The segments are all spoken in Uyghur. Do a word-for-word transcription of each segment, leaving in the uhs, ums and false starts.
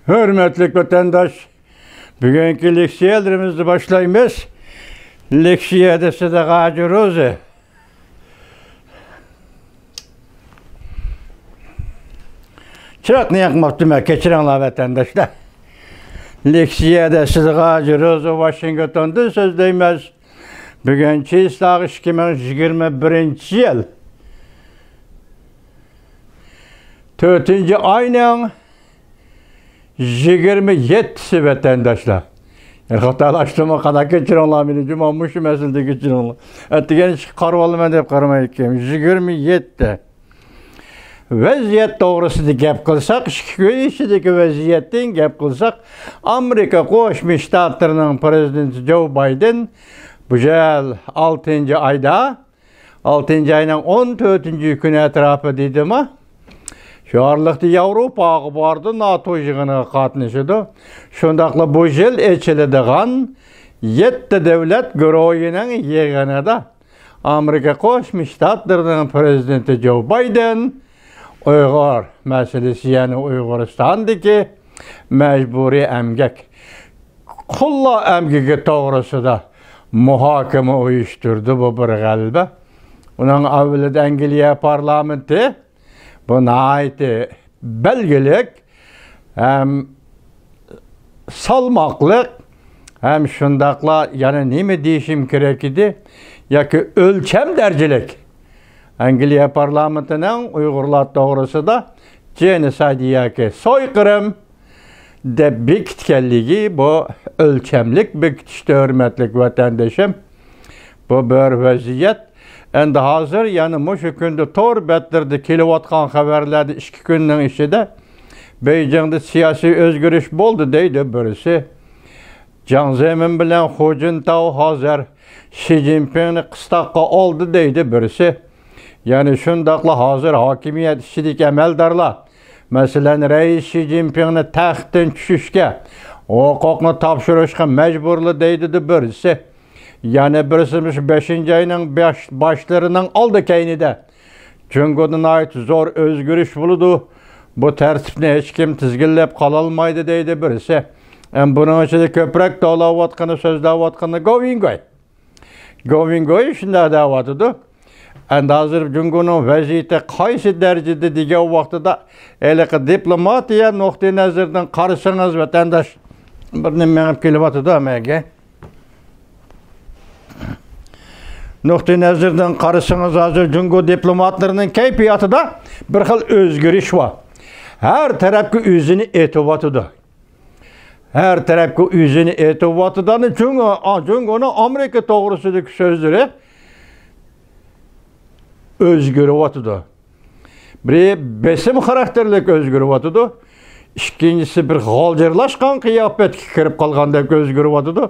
ھۆرمەتلىك ۋەتەنداش، بۈگۈنكى لېكسىيەلىرىمىزنى باشلايمىز. لېكسىيەدە سىدىق ھاجى روزى. چىراغنى ياقماپتىمەن، كەچۈرۈڭلار ۋەتەنداشلار. لېكسىيەدە سىدىق ھاجى روزى، ۋاشىنگتوندىن سۆزلەيمىز. بۈگۈن چىسلاغ ئىككى مىڭ يىگىرمە بىرىنچى يىل. تۆتىنچى ئاينىڭ يىگىرمە يەتتىسى ۋەتەنداشلار. يەنە خاتالاشتىمۇ قانداق، كەچۈرۈڭلار مېنى، جۇمۇ مۇشۇ مەسىلىدە كەچۈرۈڭلار. ئەتىگەن ئىشقا قارىۋالىمەن دەپ قارىمايدىكەن. يىگىرمە يەتتە. ۋەزىيەت توغرىسىدا گەپ قىلساق، ئىككى كۈن ئىچىدىكى ۋەزىيەتتىن گەپ قىلساق، ئامېرىكا قوشما شتاتلىرىنىڭ پىرېزىدېنتى جو بايدېن بۇ يىل ئالتىنچى ئايدا، ئالتىنچى ئاينىڭ ئون تۆتىنچى كۈنى ئەتراپى دېدىما، شۇ ئارىلىقتا ياۋروپاغا بارىدۇ، ناتو يىغىنىغا قاتنىشىدۇ. شۇنداقلا بۇ يىل ئېچىلىدىغان يەتتە دۆلەت گۇرۇھىنىڭ يىغىنىدا ئامېرىكا قوشما شتاتلىرىنىڭ پىرېزىدېنتى جو بايدېن ئۇيغۇر مەسىلىسى، يەنى ئۇيغۇرىستاندىكى مەجبۇرىي ئەمگەك، قۇللار ئەمگىكى توغرىسىدا مۇھاكىمە ئۇيۇشتۇردى. بۇ بىر غەلىبە. ئۇنىڭ ئەۋۋىلىدە ئەنگلىيە پارلامېنتى، بۇ ناھايىتى بەلگىلىك ھەم سالماقلىق ھەم شۇنداقلا يەنە نېمە دېيىشىم كېرەك ئىدى، ياكى ئۆلچەم دەرىجىلىك ئەنگلىيە پارلامېنتىنىڭ ئۇيغۇرلار توغرىسىدا جېنوسايد ياكى سويقىرىم دەپ بېكىتكەنلىكى، بۇ ئۆلچەملىك بېكىتىشتە، ھۆرمەتلىك ۋەتەندىشىم. بۇ بىر ۋەزىيەت. ئەمدى ھازىر يەنە مۇشۇ كۈندە تور بەتلىرىدە كېلىۋاتقان خەۋەرلەردە ئىككى كۈننىڭ ئىچىدە بېيجىڭدا سىياسىي ئۆزگىرىش بولدى دەيدۇ بىرسى. جاڭ زېمىن بىلەن خۇ جىنتاۋ ھازىر شى جىنپىڭنى قىستاققا ئالدى دەيدۇ بىرسى. يەنە شۇنداقلا ھازىر ھاكىمىيەت ئىچىدىكى ئەمەلدارلار، مەسىلەن، رەئىس شى جىنپىڭنى تەختتىن چۈشۈشكە، ھوقۇقنى تاپشۇرۇشقا مەجبۇرلا دەيدۇ بىرسى. يەنە بىرسى مۇشۇ بەشىنچى ئاينىڭ باش-، باشلىرىنىڭ ئالدى كەينىدە جۇڭگودا ناھايىتى زور ئۆزگىرىش بولىدۇ. بۇ تەرتىپنى ھېچكىم تىزگىنلەپ قالالمايدۇ دەيدۇ بىرسى. ئەم، بۇنىڭ ئىچىدە كۆپرەك توۋلاۋاتقىنى، سۆزلەۋاتقىنى گوۋىنگوي. گوۋىنگوي شۇنداق دەۋاتىدۇ. ئەمدى ھازىر جۇڭگونىڭ ۋەزىيىتى قايسى دەرىجىدە دېگەن ۋاقتىدا، ھېلىقى دىپلوماتىيە نۇقتىئى نەزىرىدىن قارىسىڭىز، ۋەتەنداش، بىر نېمە مېڭىپ كېلىۋاتىدۇ ھەممىگە. نۇقتىئى نەزىرىدىن قارىسىڭىز، ھازىر جۇڭگو دىپلوماتلىرىنىڭ كەيپىياتىدا بىر خىل ئۆزگىرىش بار. ھەر تەرەپكە ئۆزىنى ئېتىۋاتىدۇ. ھەر تەرەپكە ئۆزىنى ئېتىۋاتىدۇ. جۇڭ-، ئا، جۇڭگونىڭ ئامېرىكا توغرىسىدىكى سۆزلىرى ئۆزگىرىۋاتىدۇ. بىرى بېسىم خاراكتېرلىك ئۆزگىرىۋاتىدۇ. ئىككىنچىسى بىر غالجىرلاشقان قىياپەتكە كىرىپ قالغاندەك ئۆزگىرىۋاتىدۇ.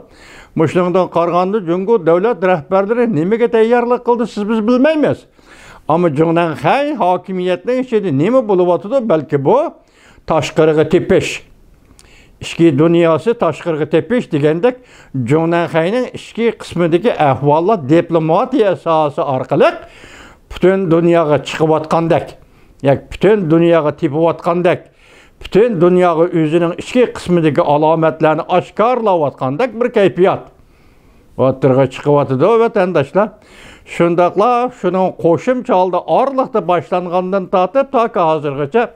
مۇشۇنىڭدىن قارىغاندا، جۇڭگو دۆلەت رەھبەرلىرى نېمىگە تەييارلىق قىلدى، سىز بىز بىلمەيمىز. ئەمما جۇڭنەنخەي ھاكىمىيەتنىڭ ئىچىدە نېمە بولۇۋاتىدۇ، بەلكى بۇ تاشقىرىغا تېپىش. ئىچكى دۇنياسى تاشقىرىغا تېپىش دېگەندەك، جۇڭنەنخەينىڭ ئىچكى قىسمىدىكى ئەھۋاللار دىپلوماتىيە ساھەسى ئارقىلىق پۈتۈن دۇنياغا چىقىۋاتقاندەك، ياكى پۈتۈن دۇنياغا تېپىۋاتقاندەك، پۈتۈن دۇنياغا ئۆزىنىڭ ئىچكى قىسمىدىكى ئالامەتلەرنى ئاشكارىلاۋاتقاندەك بىر كەيپىيات ئوتتۇرىغا چىقىۋاتىدۇ، ۋەتەنداشلار. شۇنداقلا شۇنىڭ قوشۇمچە ھالدا ئارىلىقتا باشلانغاندىن تارتىپ تاكى ھازىرغىچە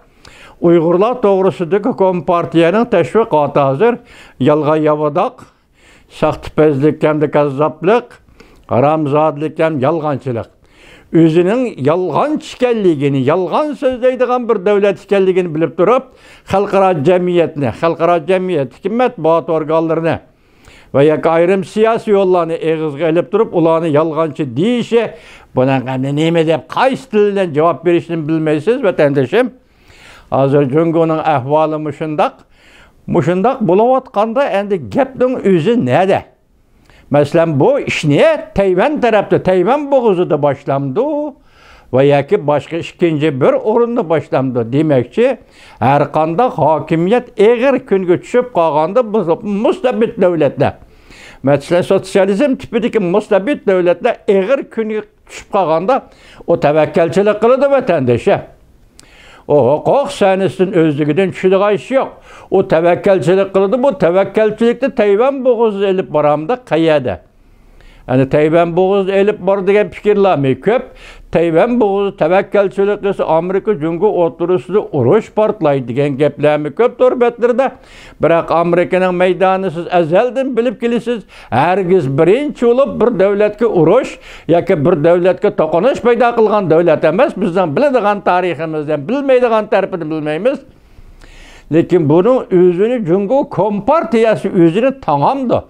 ئۇيغۇرلار توغرىسىدىكى كومپارتىيەنىڭ تەشۋىقاتى ھازىر يالغان ياۋىداق، ساختىپەزلىك ھەمدە كاززاپلىق، ھارامزادىلىك ھەم يالغانچىلىق. ئۆزىنىڭ يالغانچى ئىكەنلىكىنى، يالغان سۆزلەيدىغان بىر دۆلەت ئىكەنلىكىنى بىلىپ تۇرۇپ، خەلقئارا جەمئىيەتنى، خەلقئارا جەمئىيەتتىكى مەتبۇئات ئورگانلىرىنى ۋە ياكى ئايرىم سىياسىي يوللارنى ئېغىزغا ئېلىپ تۇرۇپ، ئۇلارنى يالغانچى دېيىشى، بۇنىڭغا ئەمدى نېمە دەپ، قايسى تىل بىلەن جاۋاب بېرىشنى بىلمەيسىز، ۋەتەندىشىم. ھازىر جۇڭگونىڭ ئەھۋالى مۇشۇنداق. مۇشۇنداق بولۇۋاتقاندا، ئەمدى گەپنىڭ ئۆزى نەدە؟ مەسىلەن، بۇ ئىشنى تەيۋەن تەرەپتە، تەيۋەن بوغۇزىدا باشلامدۇ ۋە ياكى باشقا ئىككىنچى بىر ئورۇندا باشلامدۇ؟ دېمەكچى، ھەرقانداق ھاكىمىيەت ئېغىر كۈنگە چۈشۈپ قالغاندا، بۇ مۇستەبىت دۆلەتلەر، مەسىلەن، سوتسىيالىزم تىپىدىكى مۇستەبىت دۆلەتلەر ئېغىر كۈنگە چۈشۈپ قالغاندا، ئۇ تەۋەككەلچىلىك قىلىدۇ، ۋەتەندىشى. بۇ ھوقۇق سەھنىسىدىن ئۆزلۈكىدىن چۈشىدىغان ئىش يوق. ئۇ تەۋەككەلچىلىك قىلىدۇ، بۇ تەۋەككەلچىلىكنى تەيۋەن بوغۇزىدا ئېلىپ بارامدۇ، قەيەردە؟ يەنى تەيۋەن بوغۇزىدا ئېلىپ بار دېگەن پىكىرلەرمۇ كۆپ. تەيۋەن بوغۇزى تەۋەككەلچىلىك قىلسا، ئامېرىكا جۇڭگو ئوتتۇرىسىدا ئۇرۇش پارتلايدۇ دېگەن گەپلەرمۇ كۆپ تور بەتلىرىدە. بىراق ئامېرىكىنىڭ مەيدانى سىز ئەزەلدىن بىلىپ كېلىسىز. ھەرگىز بىرىنچى بولۇپ بىر دۆلەتكە ئۇرۇش ياكى بىر دۆلەتكە توقۇنۇش پەيدا قىلغان دۆلەت ئەمەس. بىزنىڭ بىلىدىغان تارىخىمىزدىن بىلمەيدىغان تەرىپىنى بىلمەيمىز. لېكىن بۇنىڭ ئۆزىنى جۇڭگو كومپارتىيەسى ئۆزىنى تاڭامدۇ؟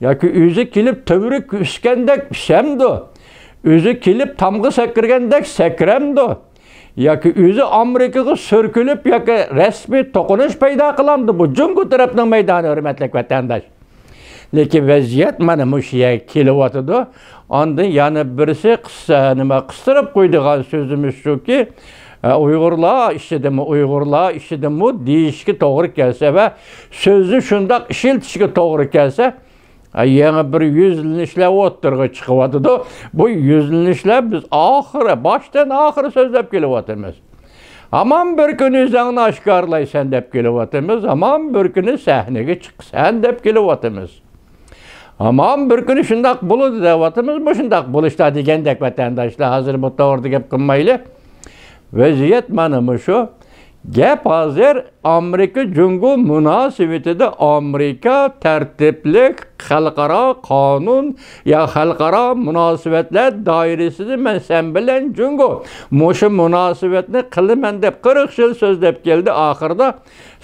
ياكى ئۆزى كېلىپ تۈۋرۈك ئۈسكەندەك ئۈسەمدۇ؟ ئۆزى كېلىپ تامغا سەكرىگەندەك سەكرەمدۇ؟ ياكى ئۆزى ئامېرىكىغا سۈركىلىپ ياكى رەسمىي توقۇنۇش پەيدا قىلامدۇ؟ بۇ جۇڭگو تەرەپنىڭ مەيدانى، ھۆرمەتلىك ۋەتەنداش. لېكىن ۋەزىيەت مانا مۇشۇ يەرگە كېلىۋاتىدۇ. ئاندىن يەنە بىرسى قىس-، نېمە، قىستۇرۇپ قويىدىغان سۆزىمىز شۇكى، ئە، ئۇيغۇرلار ئىچىدىمۇ، ئۇيغۇرلار ئىچىدىمۇ دېيىشكە توغرا كەلسە ۋە سۆزنى شۇنداق ئىشلىتىشكە توغرا كەلسە، ئە، يېڭى بىر يۈزلىنىشلەر ئوتتۇرىغا چىقىۋاتىدۇ. بۇ يۈزلىنىشلەر بىز ئاخىرى، باشتىن ئاخىرى سۆزلەپ كېلىۋاتىمىز. ھامان بىر كۈنى ئۆزۈڭنى ئاشكارىلايسەن دەپ كېلىۋاتىمىز. ھامان بىر كۈنى سەھنىگە چىقىسەن دەپ كېلىۋاتىمىز. ھامان بىر كۈنى شۇنداق بولىدۇ دەۋاتىمىز. مۇشۇنداق بولۇشتا دېگەندەك، ۋەتەنداشلار، ھازىر بۇ توغرىدا گەپ قىلمايلى. ۋەزىيەت مانا مۇشۇ. گەپ ھازىر ئامېرىكا جۇڭگو مۇناسىۋىتىدە. ئامېرىكا تەرتىپلىك خەلقئارا قانۇن يا خەلقئارا مۇناسىۋەتلەر دائىرىسىدە مەن سەن بىلەن جۇڭگو مۇشۇ مۇناسىۋەتنى قىلىمەن دەپ قىرىق يىل سۆزلەپ كەلدى. ئاخىرىدا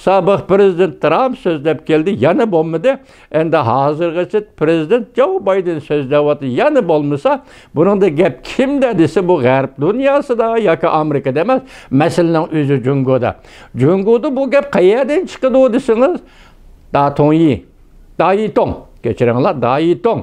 سابىق پىرېزىدېنت ترامپ سۆزلەپ كەلدى، يەنە بولمىدى. ئەمدى ھازىرغىچە پىرېزىدېنت جو بايدېن سۆزلەۋاتىدۇ، يەنە بولمىسا، بۇنىڭدا گەپ كىمدە دېسە، بۇ غەرب دۇنياسىدا ياكى ئامېرىكىدا ئەمەس، مەسىلىنىڭ ئۆزى جۇڭگودا. جۇڭگودا بۇ گەپ قەيەردىن چىقىدۇ دېسىڭىز، داتۇڭيى، دايىتوڭ، كەچۈرۈڭلار، دايىتوڭ.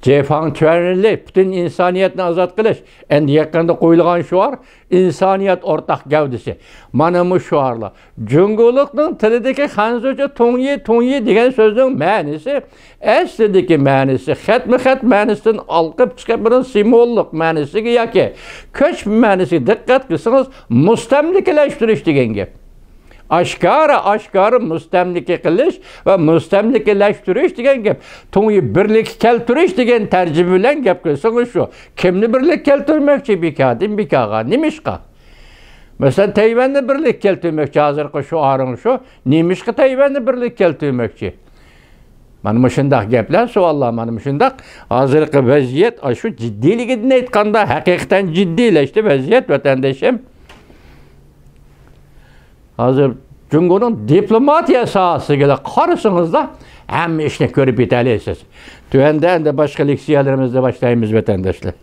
جېفاڭ چۈەنلى، پۈتۈن ئىنسانىيەتنى ئازاد قىلىش. ئەمدى يېقىندا قويۇلغان شوئار، ئىنسانىيەت ئورتاق گەۋدىسى. مانا مۇشۇ شوئارلار. جۇڭگولۇقنىڭ تىلىدىكى خەنزۇچە تۇڭيى، تۇڭيى دېگەن سۆزنىڭ مەنىسى، ئەسلىدىكى مەنىسى، خەتمۇ خەت مەنىسىدىن ئالقىپ چىقىپ، بۇنىڭ سىمۋوللۇق مەنىسىگە ياكى كۆچمە مەنىسىگە دىققەت قىلسىڭىز، مۇستەملىكىلەشتۈرۈش دېگەن گەپ. ئاشكارا، ئاشكارا مۇستەملىكە قىلىش ۋە مۇستەملىكىلەشتۈرۈش دېگەن گەپ. تۇڭيى بىرلىككە كەلتۈرۈش دېگەن تەرجىمە بىلەن گەپ قىلسىڭىز شۇ. كىمنى بىرلىككە كەلتۈرمەكچى؟ بىكاردىن بىكارغا. نېمىشقا؟ مەسىلەن، تەيۋەننى بىرلىككە كەلتۈرمەكچى، ھازىرقى شوئارىڭ شۇ. نېمىشقا تەيۋەننى بىرلىككە كەلتۈرمەكچى؟ مانا مۇشۇنداق گەپلەر، سوئاللار مانا مۇشۇنداق. ھازىرقى ۋەزىيەت ئاشۇ جىددىيلىكىدىن ئېيتقاندا، ھەقىقەتەن جىددىيلەشتى ۋەزىيەت، ۋەتەندىشىم. ھازىر جۇڭگونىڭ دىپلوماتىيە ساھەسىگە قارىسىڭىزلا، ھەممە ئىشنى كۆرۈپ يېتەلەيسىز. تۆۋەندە ئەمدى باشقا لېكسىيەلىرىمىزنى باشلايمىز، ۋەتەنداشلار.